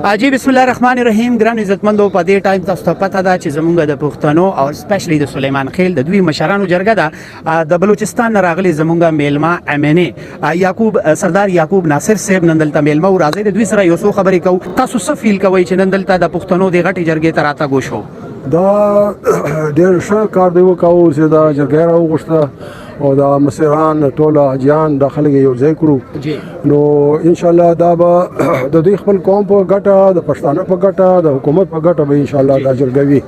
اجي بسم الله الرحمن الرحیم. ګران عزتمندو، په دې ټایم تاسو ته پته ده چې زمونږ د پښتنو او specially د سلیمان خیل د دوی مشرانو جرګه ده. د بلوچستان نه راغلي زمونږ میلمه ایم ان ای یعقوب، سردار یعقوب ناصر صاحب نن دلته میلمه و. راځئ، د دوی سره یو څو خبرې کوو. تاسو څه feel کوئ چې نن دلته د پښتنو د غټې جرګې ته راتګ وشو؟ دا ډېر ښه کار دی وکاو چې دا جرګه راوغوښته او دا مسیران، ټول حاجیان، د خلک یو ځای کړو. نو ان شاء الله دا به د دوی خپل قوم په ګټه، د پښتانه په ګټه، د حکومت په ګټه به ان شاء الله دا جرګه وي.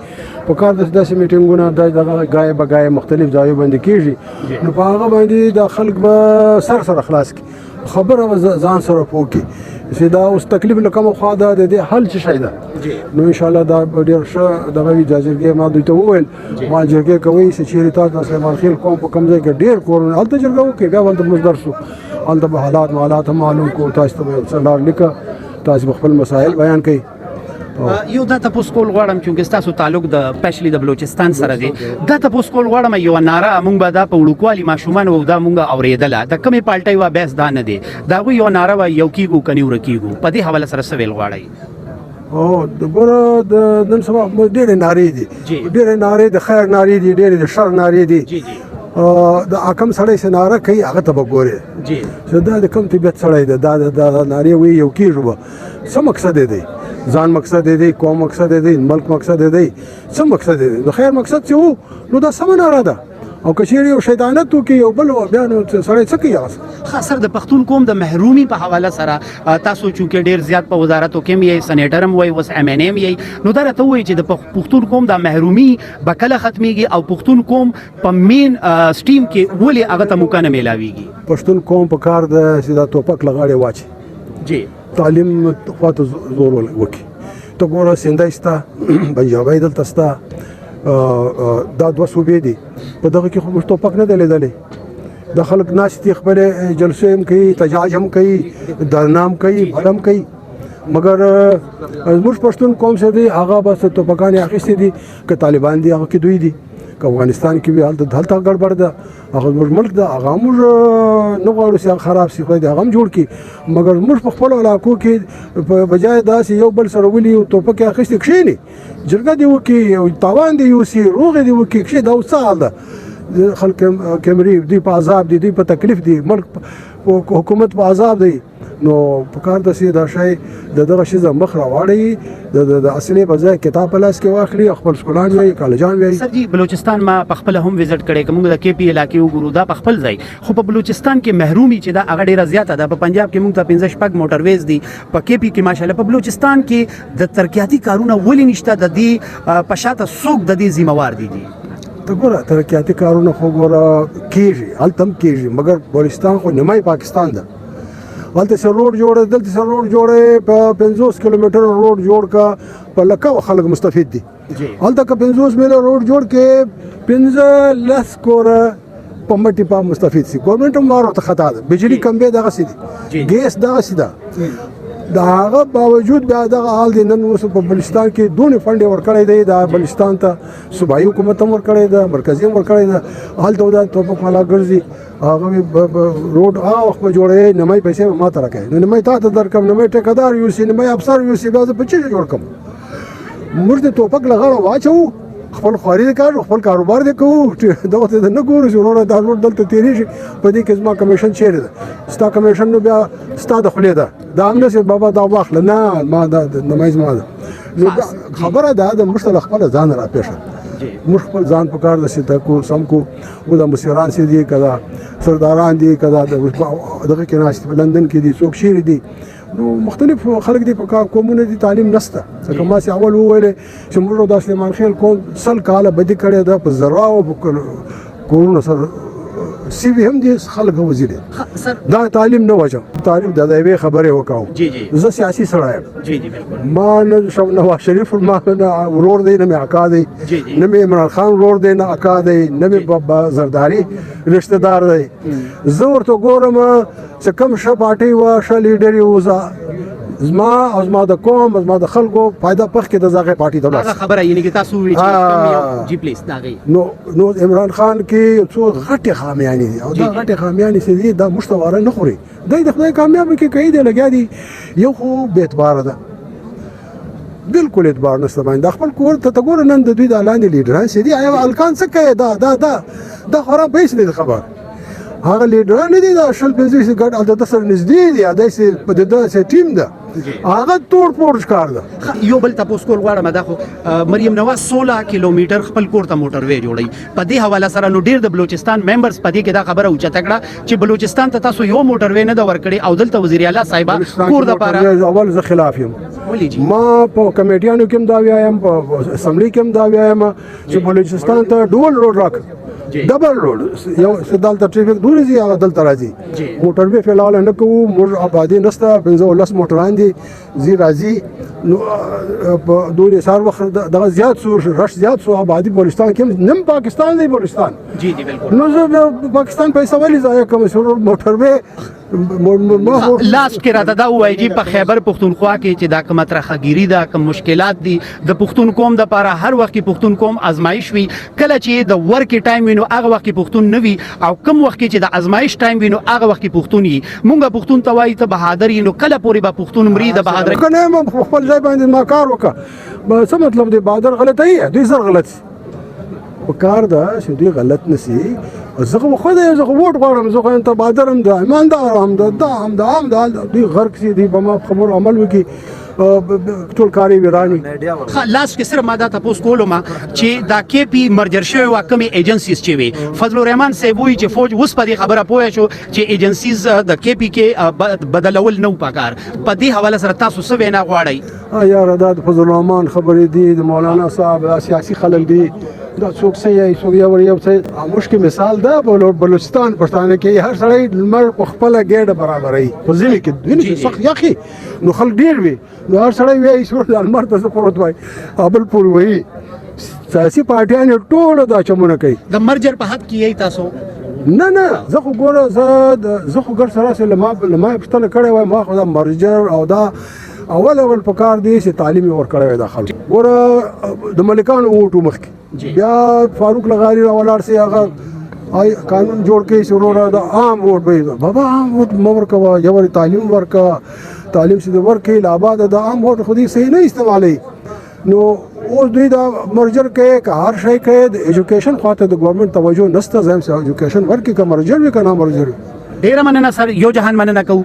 په کار د داسې میټینګونه د دغه ګای به ګای مختلف ځایو باندې کیږي، نو په هغه باندې د خلک به سر سره خلاص کی، خبره به ځان سره پوه کړي چې دا اوس تکلیف له کومه خوا ده، د دې حل څه شی ده. نو ان شاء الله دا ډېر ښه دغه وي. دا جرګې ما دوی ته وویل، ما جرګې کوي چې چیرې تاسو د سلیمان خیل قوم په کوم ځای کې ډېر کورونه، هلته جرګه وکړي. بیا به هلته موږ درسو، هلته به حالات مالات هم معلوم کړو، تاسو ته به څه لار لیکه، تاسو به خپل مسایل بیان کړئ. یو دا تپوس کول غواړم چې تاسو تعلق د specially د بلوچستان سره دی، دا تپوس کول غواړم. یو ناره مونږ به دا په وړوکوالي ماشومان او دا مونږ اورېدله، د کومې پالټۍ وا بحث دا نه دی، دا غو یو ناره وا، یو کیږو کني ورکیږو. په دې حواله سره څه ویل غواړئ؟ او د ګوره، د نن سبا ډېرې نارې دي، ډېرې نارې د خیر نارې دي، ډېرې د شر نارې دي. جی جی د اکم سړی چې ناره کوي، هغه ته به ګورې چې دا د کوم طبیعت سړی دی. دا د نارې وي، یو کېږو به، څه مقصد یې دی؟ ځان مقصد یې دی، قوم مقصد یې دی، ملک مقصد یې دی، څه مقصد یې دی؟ د خیر مقصد چې وو، نو دا سمه ناره ده، او که چیرې یو شیطانت وکړي، یو بل، بیا نو سړی څه کوي هغه؟ ښه سر، د پښتون قوم د محرومي په حواله سره تاسو چونکې ډیر زیات په وزارتو کې هم یې، سنیټر هم وای، اوس ایم ان ایم یې، نو دا راته ووایي چې د پښتون قوم د محرومي به کله ختمیږي او پښتون قوم په main stream کې ولې هغه ته موقع نه میلاویږي؟ پښتون قوم په کار ده چې دا توپک له غاړې واچي، تعلیم خواته زور وکړي. ته ګوره، سندای ستا، پنجابی دلته ستا، دا دوه صوبې دي، په دغه کې خو موږ توپک نه دی لیدلی. د خلک ناست دي، خپلې جلسې هم کوي، احتجاج هم کوي، درنا هم کوي، بل هم کوي، مګر زموږ پښتون قوم څه دی؟ هغه بس توپکان یې اخیستي دي. که طالبان دي، هغه کې دوی دي، که افغانستان کې وي، هلته هلته ګړبړ ده. هغه زموږ ملک ده، هغه موږ نه غواړو چې هغه خراب شي، خدای دې هغه هم جوړ کړي، مګر موږ په خپلو علاقو کې په بجای داسې یو بل سره ولي او توپک یې اخیستې، کښېني، جرګه دې وکړي او تاوان دې یوسي، روغې دې وکړي، کښې. دا اوس څه حال ده؟ خلک کمري دوی په عذاب دي، دوی په تکلیف دي، ملک حکومت په عذاب دی. نو په کار ده چې دا شی د دغه شي مخ راواړي، د اصلي په ځای کتاب په لاس کې واخلي او خپل سکولان وي، کالجان وي. سر جی، بلوچستان ما په خپل هم وزټ کړی. کوم د کې پی علاقې وګورو، دا په خپل ځای، خو په بلوچستان کې محرومي چې دا هغه ډیره زیاته ده. په پنجاب کې موږ ته 15 شپږ موټرویز دي، په کې پی کې ماشاءالله. په بلوچستان کې د ترقیاتي کارونه ولې نشته؟ د دې په شاته څوک د دې ذمہوار دي دي؟ ته ګوره، ترقیاتي کارونه خو ګوره کیږي، هلته هم کیږي، مګر بلوچستان خو نیمای پاکستان ده. هلته څه روډ جوړ، دلته څه روډ جوړ، په 50 کیلومتر روډ جوړ کا، په لکه خلک مستفید دي. هلته که 50 میله روډ جوړ کې، 15 لس کوره په مټي په مستفید سي. ګورنمنت هم وارو ته خطا ده. بجلی کمبې دغه سي دي، ګیس دغه سي ده، د هغه باوجود بیا دغه حال دی. نن اوس په بلوچستان کې دونه fund ورکړی دی، د بلوچستان ته صوبایي حکومت هم ورکړی دی، مرکزي هم ورکړی دی، هلته دا توپک والا ګرځي. هغه روډ هغه وخت به جوړوي، نیمایي پیسې به ما ته راکوي، نو نیمایي تا ته درکړم، نیمایي ټیکهدار یوسي، نیمایي افسر یوسي، بیا زه په څه جوړ کړم؟ موږ د توپک له غاړه واچوو، خپل خواري دې کار، خپل کاروبار دې کوو، چې دغه ته نه ګورو چې وروره دا روډ دلته تېرېږي، په دې کې زما کمیشن چیرې ده؟ ستا کمیشن نو بیا ستا د خولې ده، دا هم نه چې بابا دا واخله، نه، ما دا نیمایي زما ده. نو خبره دا ده، موږ ته له خپله ځانه راپېښه، موږ خپل ځان په کار ده چې کو سم کو. و دا مسیران چې دي، که دا سرداران دي، که دا دغه کې ناست په لندن کې دي، څوک چیرې دي، نو مختلف خلک دي، په کار قومونه دي، تعلیم نشته. ځکه ما چې اول وویل چې موږ د سلیمان خیل قوم 100 کاله بدی کړې ده، په زراو په کورونو سره سی وی هم دي خلک وزیر. سر، دا تعلیم نه وجه، تعلیم د یوې خبرې وکاو. جی جی زه سیاسي سړی یم. جی جی بالکل ما نه نواز شریف ما نه ورور دی، نه مې اکا دی، جی جی. نه مې عمران خان ورور دی، نه اکا دی، نه مې بابا زرداری رشتہ دار دی. زه ورته ګورم چې کوم ښه پارټي وه، ښه لیډر یې و، زما او زما د قوم، زما د خلکو فایده پخ کې د زغه پارټي ته هغه لاړ. خبره یعنی که تاسو وی چې کوم یو جی پلیز دا غي. نو عمران خان کې څو غټې خامیانې دي او دا غټې خامیانې چې دي، دا موږ ته واره نه خوري. دی د خدای کامیاب کې کوي، دی لګیا دي. یو خو بې اعتباره ده. بالکل اعتبار نشته باندې. د خپل کور ته ګوره، نن د دوی د لاندې لیډران چې دي، آیا الکان څه کوي؟ دا دا دا دا خورا پیسې نه خبر، هغه لیډران نه دي، دا 20 25 ګډ د سره نږدې دي، داسې په داسې ټیم ده، هغه تور پور ښکار ده. یو بل تاسو کول غواړم، دا خو مریم نواز 16 کیلومتر خپل کور ته موټر وی جوړي، په دې حواله سره نو ډیر د بلوچستان members په دې کې دا خبره اوچته کړه چې بلوچستان ته تاسو یو موټر وی نه دا ورکړي او دلته وزیر اعلی صاحب کور د پاره. اول زه خلاف یم. ولې جی؟ ما په کمیټیانو کې هم دا وایم، په اسمبلی کې هم دا وایم چې بلوچستان ته dual road راک، double road، یو دلته ټریفیک دوري زی، هغه دلته راځي. موټر وی فلحال نه کوو، موږ آبادی نشته، 15 موټران دي، زی راځي، نو په دوی سار وخت دغه زیات سو، رش زیات سو. آبادی بلوچستان کې نم پاکستان دی بلوچستان. جی جی بالکل. نو زه پاکستان پیسې ولې ضایع کوم موټر وی؟ لاست کې راته دا وایي چې په خیبر پښتونخوا کې چې دا کومه ترخګيري ده، کوم مشکلات دي د پښتون قوم د پاره، هر وخت کې پښتون قوم ازمایش وي. کله چې د ورکې ټایم وي نو هغه وخت کې پښتون نه وي، او کوم وخت کې چې د ازمایش ټایم وي نو هغه وخت کې پښتون یي. مونږه پښتون ته وایي ته بهادر یې، نو کله پورې به پښتون مري د بهادر؟ کنه ما خپل ځای باندې ما کار وکړ، څه مطلب دی؟ بهادر غلط دی، دوی زر غلط په کار ده چې دوی غلط نسی. زه خو خدای، زه خو ووټ غواړم، زه خو ته بادر هم ده، ایماندار هم ده، دا هم ده، هم ده. دوی غرق سي، دوی په ما خبرو عمل وکړي، ټول کاری ویرانی. لاس کې صرف ما دا تاسو کولو ما چې دا کې پی merger شوی وا، کومې ایجنسیز چې وي، فضل الرحمن صاحب وی چې فوج اوس په دې خبره پوه شو چې ایجنسیز د کې پی کې بدلول نه پکار. په دې حواله سره تاسو څه وینا غواړئ؟ یاره دا د فضل الرحمن خبرې دي، د مولانا صاحب سیاسي خلک دي، دا څوک څه یې، څوک یو یو څه مشکل مثال ده. بلوچستان پښتانه کې هر سړی لمر په خپله ګېډه برابروي، په ځینې کې دوی سخت یخي، نو خلک ډېر وي، نو هر سړی وایي چې لمر ته زه پروت وای، بل پورې وایي. سیاسي پارټیانې ټوله دا چمونه کوي. د merger په حق کې یې تاسو؟ نه نه، زه خو ګوره، زه خو ګر سره له ما پوښتنه کړې وای، ما خو دا merger او دا اول اول په کار دی چې تعلیم یې ورکړی وای دا خلک. ګوره د ملکانو ووټ مخکې، بیا فاروق لغاری را ولاړ سي، هغه آی قانون جوړ کړي چې وروره د عام ووټ به، بابا عام ووټ مه ورکوه، یو وارې تعلیم ورکړه، تعلیم چې د ورکړي له آباده د عام ووټ خو دې صحیح نه استعمالوي. نو اوس دوی دا merger کوي که هر شی کوي، د education خواته د ګورنمنټ توجه نشته. زه یم چې education ورکړي، که merger وي که نه merger وي. ډېره مننه سر، یو جهان مننه کوو.